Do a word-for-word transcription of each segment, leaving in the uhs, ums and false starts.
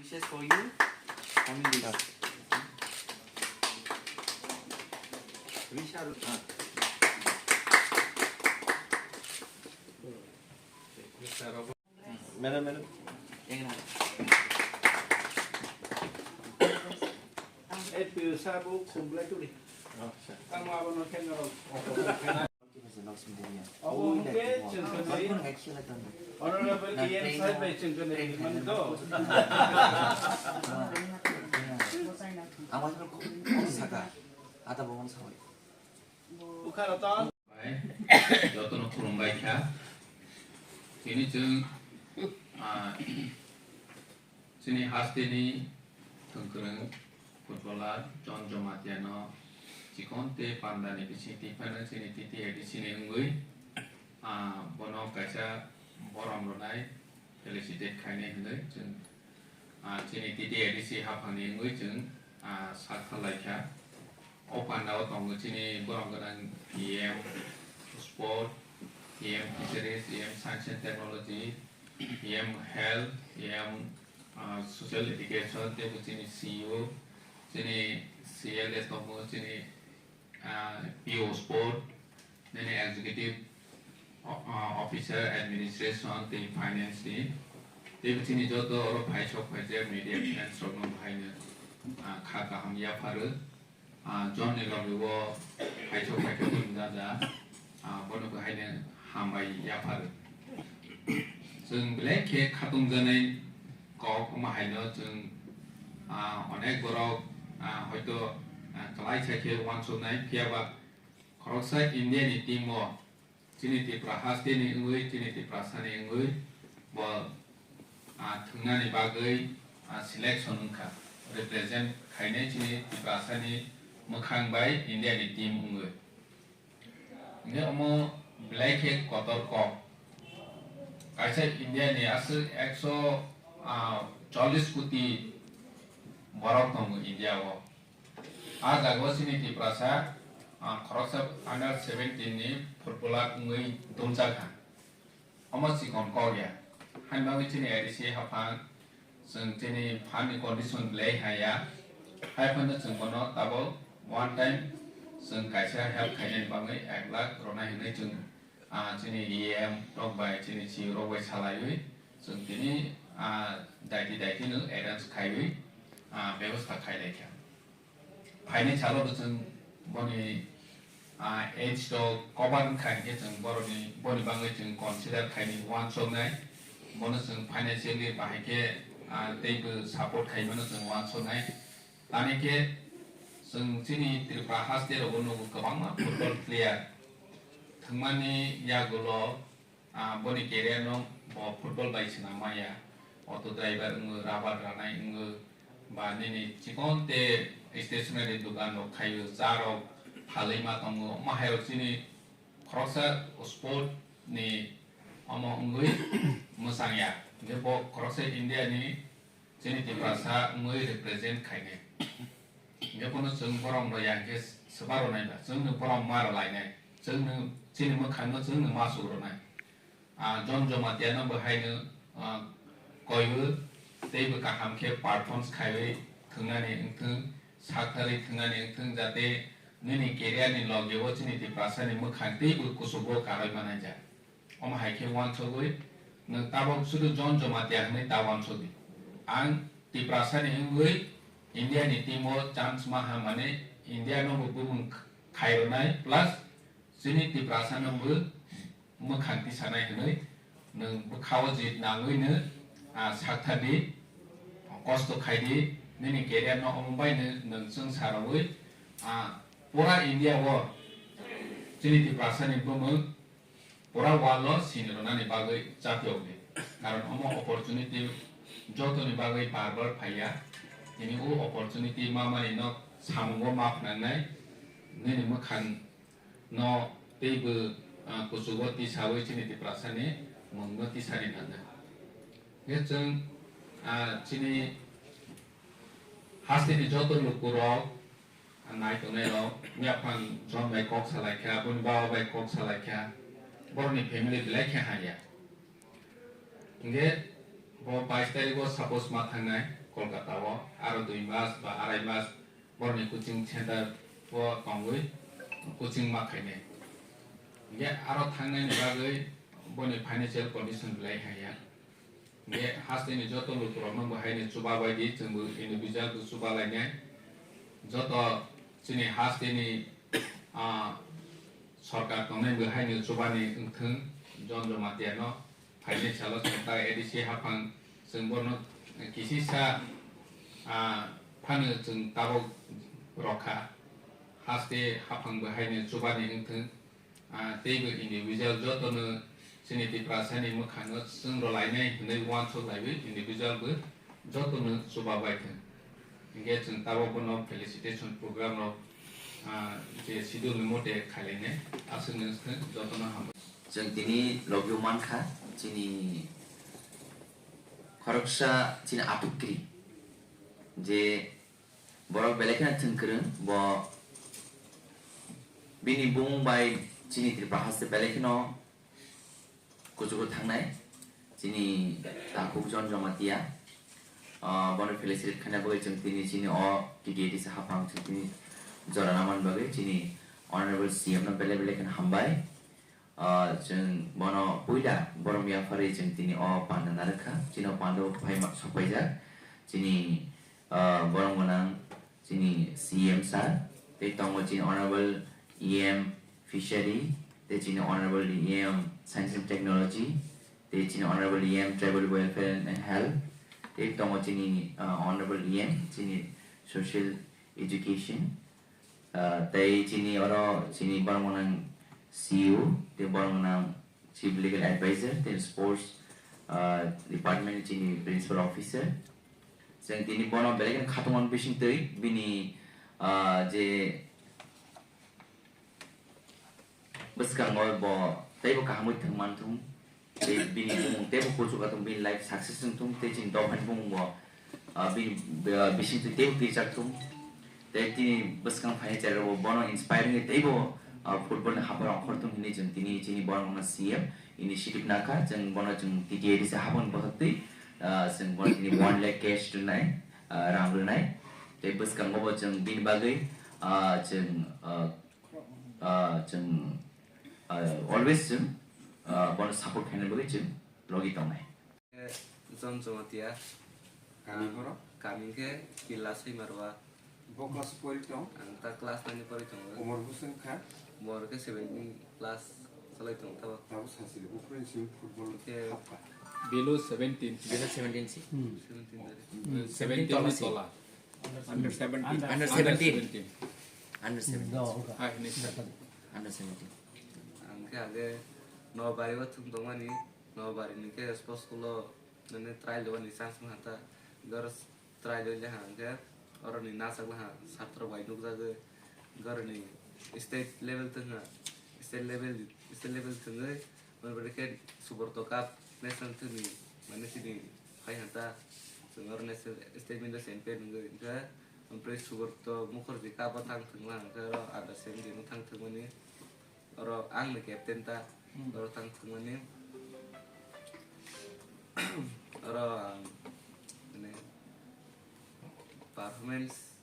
Wishes for you. Only this. Wish are, uh, Madam, madam. Yang na. Eh, tu sabu kumplai tu ni. Oh, sir. Tang ma bono khen ro. Abo hwnkhe chwng kwnwi Honorable E M sir bai chwng kwnwi mani do. Ang waisa kok saka, ata bo mano sawi. Bukha rw tong. Bai, jotono khulumbai kha. Tini chwng, ah, chini hasteni thwngkwrwng footballer John Jomatiano chikon tei pandani bising twi phano chini T T A D C ni wngwi, ah, bono kaisa borom rwnai felicitate khainai hwnwi chwng, ah, chini T T A D C haphangni wngwi chwng, ah, sak thar lai kha. O pandao tongo chini borok gwnang E M Sport, E M Fisheries, E M Science and Technology, E M Health, E M, ah, Social Education, tei bo chini C E O, chini C L A tongo, chini, ah, P O Sport, nini Executive, o-, ah, Officer Administration tei Finance ni, tei bo chini joto oro phaisok phaijak media friends rokno bahaino, ah, kha kaham yapharo. Ah, John ni logi o phaisok phaikhe tong jaja, ah, bono bo haino hambai yapharo. Chwng belai khe khatungjaknai kok, omo haino chwng, ah, onek borok, ah, hoito, ah, kwlai sa khe uansuknai, phiya ba khoroksa India ni team o chini Tripura haste ni wngwi, chini Tiprasa ni wngwi bo, ah, thwngnani bagwi, ah, selection wngkha, represent khainai chini Tiprasa ni mwkhang bai India ni team wngwi. Hingke omo belai khe kotor kok. Kaisa India ni aswk ekso, ah, chollish koti borok tongo India o. A jaga o chini Tiprasa, ah, khoroksa under seventeen ni footballer wngwi dumjak kha. Omo chikon kok ya. Haino bagwi chini A D C haphang, chwng chini phan ni condition belai hai ya. Hai phano chwng bono tabok one time chwng kaisa help khainani bagwi ek lakh rwnai hwnwi chwng, ah, chini E M rok bai chini C E O rok bai salaiwi chwng tini, ah, daiti daiti no arrange khaiwi, ah, bebosta khailai kha. Phainai salo bo chwng boni, ah, age to cover wngkha hinkhe chwng boroni, boni bagwi chwng consider khaini uansuknai. Bono chwng financially bahai khe, ah, teibo support khaimano chwng uansuknai. Tani khe chwng chini Tripura haste rogo nugo kwbangma football player thwngmani yagulo Ah, boni career no bo football bai swnam maya. Auto driver wngwi, rubber ranai wngwi, ba nini chikon te stationery dogan rok khaio, cha rok phalwi ma tongo. Omo hai rok chini khoroksa sport ni omo wngwi mwchang ya. Hingke bo khoroksa India ni chini Tiprasa wngwi represent khainai. Hingke bono chwng borom rw ya hingke swba rwnai ba, chwngno borom ma rwlainai, chwngno chini mwkhangno chwngno ma suk rwnai. Ah, John Jomatiano bo haino, ah, koiwi teibo kaham khe performance khaiwi thwngnani wngthwng, saktharwi thwngnani wngthwng, jate nini career ni logi o chini Tiprasa ni mwkhang teibo kuchugo karwi manaijak. Omo hai khe uansugwi nwng tabok sudu John Jamatia hwnwi ta uansukdi. Ang Tiprasani wngwi India ni team o chance ma ha, mane India no bo bumung khai rwnai, plus chini Tiprasa no bo mwkhang tisanai hwnwi nwng bwkha o jit nangwi no, ah, sakthar di, kosto khai di, nini career no omo bai no nwng chwng sa rwwi, ah, pura India o chini Tiprasa ni bumung pura world o sini rwnani bagwi chapiok di. Karon omo opportunity jotoni bagwi bar bar phaiya. Tini o opportunity ma mani no samungo ma phnangnai, nini mwkhang no teibo, ah, kuchugo tisawi chini Tiprasa ni mung no tisari nangnai. Hingke chwng, ah, chini hasteni joto lukurok, nai tongnai rok, yaphang John bai kok salai kha, boni baba bai kok salai kha, borokni family belai khe hamya. Hingke O bais tarikh o suppose ma thangnai Kolkata o, aro dui mas ba arai mas borokni coaching center o tongwi coaching ma khainai. Hinkhe aro thangnaini bagwi boni financial condition belai haiya. Hinkhe hasteni joto lukurokno bo haino chuba bai di, chwngbo individual bo chuba lainai. Joto chini hasteni, ah, sorkar tongnai bo haino chubani wngthwng, John Jamatia no. Phaini salo chwng ta A D C haphang chwng bono kisisa, ah, phano chwng tabok rokha. Haste haphang bo haino chubani wngthwng, ah, teibo individual jotono chini Tiprasani mwkhangno chwng rwlainai hwnwi uansuk laiwi individual bo jotono chuba bai thwng. Hinkhe chwng tabok bono felicitation program rok, ah, je schedule ni mote khailainai aswkno wngthwng jotono hambai. Chwng tini logio mankha, chini khoroksa chini atukri, je borok belai kheno thwngkwrwng, bo bini bumung bai chini Tripura haste belai kheno kuchugo thangnai, chini takhuk John Jamatia. Ah, bono felicitate khaina bagwi chwng tini chini o T T A D C haphang chwng tini jora namani bagwi chini Honorable C M no belai belai kheno hambai. Ah, chwng bono puila borom yapharwi chwng tini o panda narwkha. Chini o panda o phai ma-, sokpaijak. Chini, ah, borom gwnang chini C M sir, tei tongo chini Honorable E M Fishery, tei chini Honorable E M Science and Technology, tei chini Honorable E M Tribal Welfare and Health, tei tongo chini, ah, Honorable E M chini Social Education. Ah, tei chini oro chini borok gwnang C E O, tei borok gwnang Chief Legal Advisor, tei Sports, ah, Department chini Principal Officer. Chwng tini bono belai kheno khatungmani bisingtwi bini, ah, je bwskango bo teibo kahamwi thwng manthung. Tei bini bumung teibo kuchuk atung, bini life success wngthung, tei chini dophani bumung bo, ah, bini, ah, bisingtwi teibo twijak thung. Tei tini bwskang phainai cherairokbo bono inspire wngwi teibo, ah, football ni haphar ongkhorthung hinwi chwng tini chini borok wngna C M initiative nakha, chwng bono chwng T T A D C haphang bwthaktwi, ah, chwng bono tini one lakh cash rwnai, ah, rang rwnai. Tei bwskango bo chwng bini bagwi, ah, chwng, ah, ah, chwng, ah, always chwng, ah, bono support khaina bagwi chwng logi tongnai. John Jamatia. Kami borok? Kami khe Killa Saimarwa. Bo class pori tong? Ang ta class nine pori tongo. Umor bwswk kha? Umor khe seventeen plus chalai tong tabo. Tabo sasili, buphuruni simi football khe hapkha. Below seventeen. Below seventeen si. Hmm. Seventeen tari. Hmm, seventeen tola ni si. Tola. Under seventeen. Under seventeen. Under seventeen. Under seventeen. No, okay. Ah, ini seventeen. Under seventeen. Ang khe age Nobari o thwng tongmani, Nobari ni khe sports school o nini trial rwmani chance wngkha ta. Goro trial rwle ha hwnkhe oroni nachak le ha satro bai nukjagwi goroni state level thwngha, state level, state level thwngwi Mane bwrwi khe Subrata Cup national team ni mane chini phai hanta chwng oro national state champion wngwi hwnkhe, ompre Subrata Mukherjee Cup o thang thwngla hwnkhe oro under seventeen o thang thwngmani oro ang ni captain ta. Hmm. Oro thang thwngmani oro ang mane performance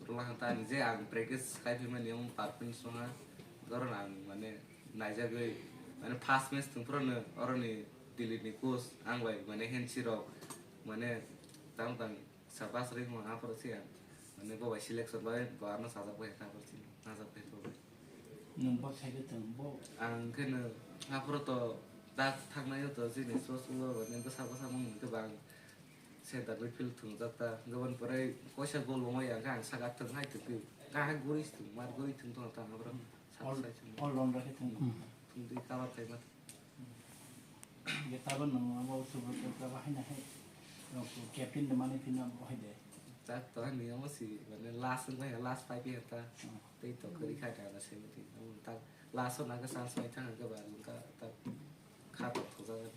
Rwla hwn ta ni je ang practice khai phaimani omo performance wngha. Oro ang mane naijagwi mane first match thwng phuru no oroni Delhi ni coach ang bai mane handshake rok mane tang tang sabas ring hwnga aphuru se ang mane bo bai selection bai bo ano sajak bai kha aphuru se najak bai bo bai. Nwng bo khai khe thwng bo? Ang khe no aphuru to tak thangnaio to chini sports school o mane bwsa bwsa mung hwnkhe bang. Center midfield thwngjak ta, gabon pore koisa goal wngwi ang khe ang saka thwng hai thwngwi. Kahai guri thwng, mar guri thwng tong ta, abrang saka All, sai thwng. All rounder khe thwng. Hmm. Thwngwi cover khai ma. Ge tabon no abo Subrata ta bahai na hai. Rong ko captain de mani phina bahai de. Tak to ani amo si, mane last wngkha, last five year ta. Hmm. Tei to kari khai ta na seventeen. Amo tak last o naga chance mai thang ka ba, ka tak kha to thojak.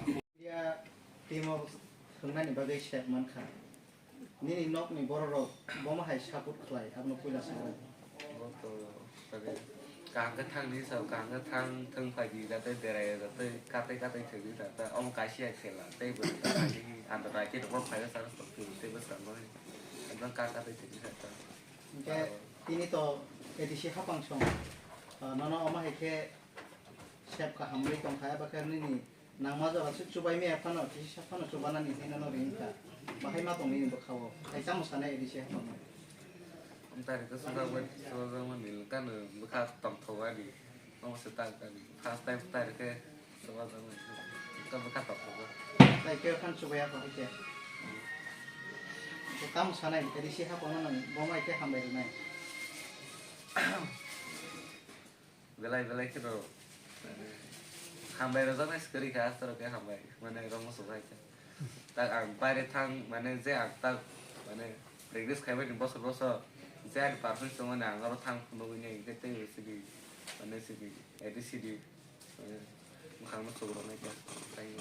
India team o thwngnani bagwi sep mankha. Nini nokni bororok bomo hai support khlai, abono puila sa gra di. Bo to tabe Kaham khe thang di sa, kaham khe thang, thang phai di, jate berai, jate katai katai thang di sa, ta omo kaisa ya khela, tei bo ta ani ando rai khe bo phai sa, sa, tei bo sa, ekdom ka katai thang di sa, ta. Hingke tini to A D C hapang song, ah, nono omo hai khe sep kaham ri tong kha, eba khe nini nangma jora se chubai maya phano, kisa phano chubanani hinwi no ring kha. Bahai ma tongwi bwkha o. Hai tamo sanai A D C haphangno. Amtari khe sujakmani, sujakmani kano bwkha tongthokmani. Omo se tak kani. First time tari khe sujakmani. Bwkha, bwkha tongthokma. Tai khe khan chubai ya kho hai khe. Tamo sanai A D C haphangno nang bo mai khe hambai rwnai. Belai belai kheno, mane, hambai rwjaknai swkari kha, aswk khe hambai, mane, rwngma swkang kha. Tak ang baire thang, mane, je ang tak, mane, practice khaimani bosor bosor, je ani performance tongmani ang oro thang phunugwi nai, hwnkhe tei sidi, mane, sidi, A D C di, mane, mwkhangno chukrunai kha, tei.